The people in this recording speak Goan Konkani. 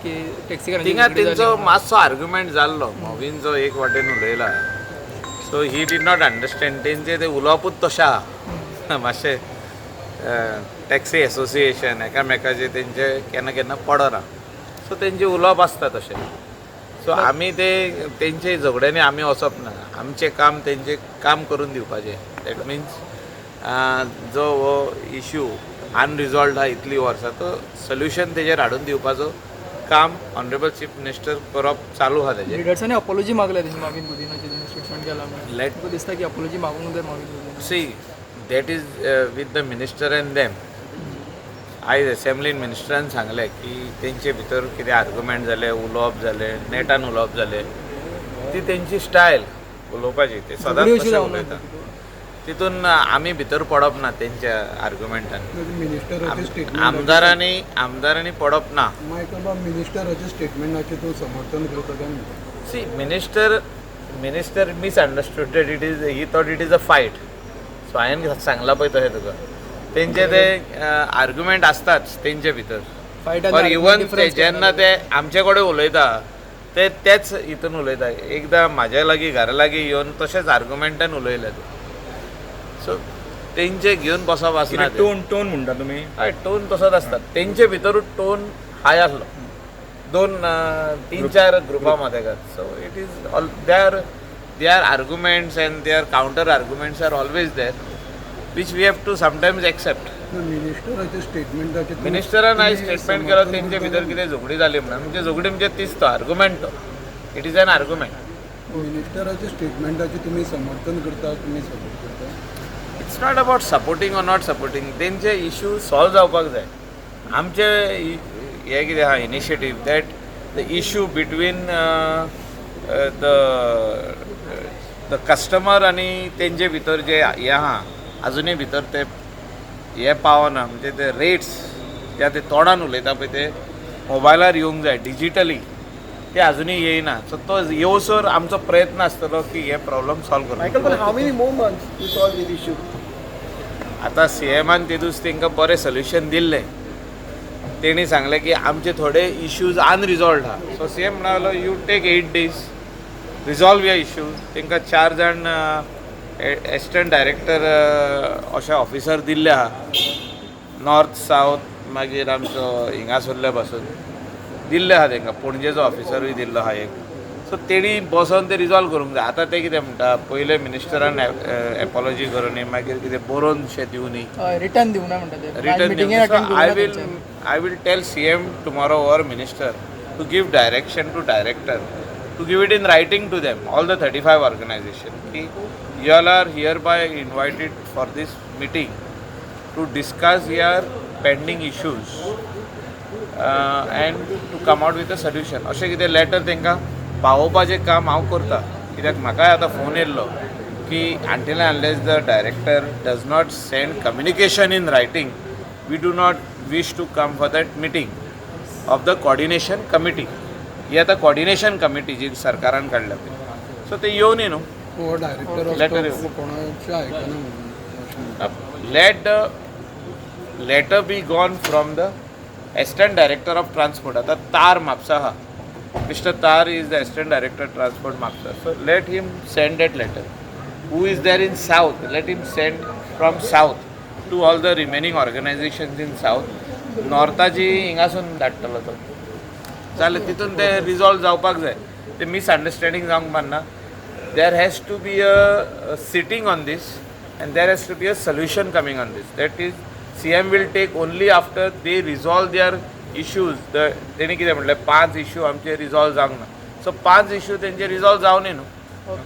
की टॅक्सीकारांची थिंगा झगडी जाली तेंचो म्हणून. मातसो आर्ग्युमेंट जाल्लो. मोवीन जो एक वाटेन उलयला, so he did not understand. तेंचे ते उलोवपूच तशें आहा मातशें. टॅक्सी एसोसिएशन एकामेकाचे तेंचे केन्ना केन्ना पडना, सो तेंचें उलोवप आसता तशें. सो आमी ते तेंचे झगड्यांनी आमी वचप ना. आमचें काम तेंचें काम करून दिवपाचें. That means जो हो इश्यू अनरिजॉल्ड आहा इतलीं वर्सां, तो सोल्युशन तेजेर हाडून दिवपाचो काम ऑनरेबल चीफ मिनिस्टर करप चालू आहा तेजें. लिडर्सांनी अपॉलॉजी मागल्या तेंची, माविन गुदिनाची, तेणी स्टेटमेंट केला म्हणून. तुका दिसता की अपॉलॉजी मागूंक जाय Mauvin Godinho? See, that is with the minister and them. आयज असेंब्लीन मिनिस्टरान सांगलें की तेंचे भितर कितें आर्ग्युमेंट जाले, उलोवप जालें, नेटान उलोवप जालें. ती तेंची स्टायल उलोवपाची, ते झगडी सदांच अशी तशें जावना. उलयता. तितून आमी भितर पडप ना तेंच्या आर्ग्युमेंटान. मिनिस्टराचे स्टेटमेंट आमदारांनी पडप ना. मायकल बाब, मिनिस्टराच्या स्टेटमेंटाचे तूं समर्थन करता काय म्हणटा? See, minister misunderstood that it is, he thought it is a fight. So हांवें सांगलां पळय तशें तुका, तेंचे ते आर्ग्युमेंट आसताच तेंचे भितर. फायट. ऑर इवन ते जेन्ना ते आमचे कडेन उलयता, ते तेच हितून उलयता. एकदां म्हाज्या लागीं, घरा लागीं येवन तशेंच आर्ग्युमेंटान उलयले ते. सो तेंचे घेवन बसप आसना ते. टोन टोन म्हणटा तुमी? हय, टोन तसोच आसता तेंचे भितरूच. टोन हाय आसलो दोन तीन चार ग्रुपा मदेगात. So it is all their arguments and their counter arguments are always there, which we have to sometimes accept. मिनिस्टराच्या स्टेटमेंटाचे मिनिस्टरान आयज स्टेटमेंट केलो तेंचे भितर कितें झगडी जाली म्हणून. म्हणजे झगडी म्हणजे तीच, तो आर्ग्युमेंट, तो it is an argument. मिनिस्टराच्या स्टेटमेंटाचे तुमी समर्थन करता, तुमी सपोर्ट करता? It's not about supporting or not supporting. तेंचे इश्यू सॉल्व जावपाक जाय. आमचे हे कितें आहा initiative, that the issue between the customer आनी तेंचे भितर जे हे आहा, आजुनूय भितर ते हे पावना. म्हणजे ते रेट्स जे ते तोंडान उलयता पळय, ते मोबायलार येवंक जाय डिजिटली, ते आजुनूय येयना. सो तो येवसर आमचो प्रयत्न आसतलो की हे प्रॉब्लम सॉल्व करपाक. Michael, but how many more months to solve this issue? आतां सीएमान ते दीस तांकां बरें सोल्युशन दिल्लें. तेणी सांगलें की आमचे थोडे इश्यूज अनरिजॉल्ड आहा. सो सीएम म्हणालो, "You take 8 days, resolve your issue." तांकां चार जाण एसिस्टंट डायरेक्टर अशे ऑफिसर दिल्ले आहा, नॉर्थ, सावथ, मागीर आमचो हिंगासरले पासून दिल्ले आहा तांकां. पणजेचो ऑफिसरूय दिल्लो आहा एक. सो तेणी बसोन ते रिजॉल्व करूंक जाय. आतां ते कितें म्हणटा, पयले मिनिस्टरान एपॉलॉजी करूनी, मागीर कितें बरोवन शें दिवनी. हय, रिटर्न दिवना म्हणटा ते. रिटर्न. मिटिंगे attend. I will I will tell CM tomorrow or minister to give direction to director to give it in writing to them, all the 35 organization, की you all are hereby invited for this meeting to discuss your pending issues and to come out with a solution. अशें कितें लेटर तांकां पावोवपाचें काम हांव करता, कित्याक म्हाकाय आतां फोन येयल्लो की until and unless the director does not send communication in writing, we do not wish to come for that meeting of the coordination committee. ही आतां कॉर्डिनेशन कमिटी जी सरकारान काडल्या पळय, सो ते येवनी न्हू. हो डायरेक्टर Letter. आसता, कोणाचें आयकना म्हणून अशें म्हणटा. Let the letter be gone from the assistant director of transport. आता तार म्हापसा आहा. Mr. Tar is the assistant director transport, Mapusa. So let him send that letter. Who is there in south, let him send from south to all the remaining organizations in south. नॉर्थाची हिंगासून धाडटलो तो. जालें, तितून ते रिजॉल्व जावपाक जाय. ते मिसअंडरस्टँडींग जावंक Barna. There has to be a sitting on this and there has to be a solution coming on this. That is, CM will take only after they resolve their issues. The तेणी कितें म्हटलें, पांच इश्यू आमचे रिजॉल्व जावंक ना. सो पांच इश्यू तेंचे रिजॉल्व जावनी न्हू.